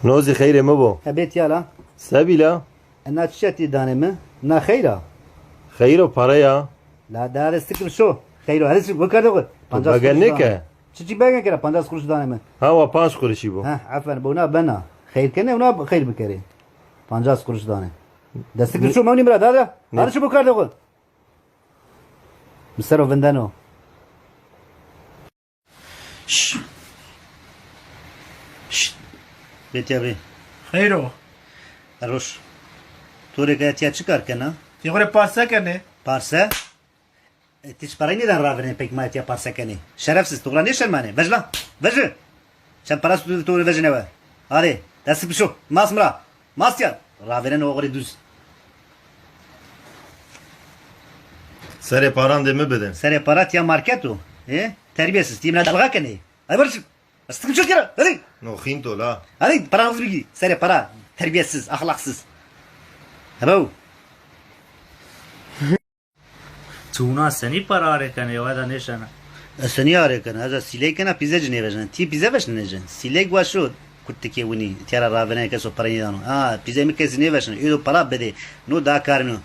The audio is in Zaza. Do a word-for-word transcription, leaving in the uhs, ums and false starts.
No zî xeyrê mi bo. Hebê tîya la. Sebî la? Ena çi şetî danê mi? Na xeyr a? Xeyr o, pare ya. La de hadi sikir şo. Xeyr o, hadi sikir, bikerde xo. Pancas kuruş danê. Çiçî begen kera, pancas kuruş danê mi. Ha, wa panc kuruşî bo. Ha, aferin, bo na bena. Xeyr kenê, ona xeyr bikerê. Pancas kuruş danê. De sikir şo, mewnî mi ra, dade. Hadi şo bikerde xo. Mi ser o vindeno. Şşt. Şşt. Bê tîya bê. Xeyr o. Eroş. To rê ke etîya çi kar kena? Tî xo rê parse kenê. Parse? E, ti çi parayî nêdan ravêrên pek ma etîya parse kenê. Şerefsiz, to xo ra nêşermanê. Vej la. Vejî. Çend para tu, tu vejîne we. Hadi, dest pişo. Mas mi ra. Mas ya. Ravêrên oxirî duz. Serê paran de mi bide. Serê para tîya market o. E? Terbiyesiz. Tî mi ra dalga kenê. Ay barış. Astık çok yere. Hadi. No xînto la. Hadi, paran hızlı bilgi. Serê para. Terbiyesiz, ahlaksız. Hebo. Ti wina senî para arê kenê, ya eda nêşena? Ez senî arê kena? Ez a sîley kena, pîze ci nêvejnen. Tî pîze veşnenê ci? Sîley guaşo, kutikê winî, tîya ra ravêrene keso para nêdano. Ha, pîzey mi kesî nêveşneno. Êdo para bidê. No da kar mi no.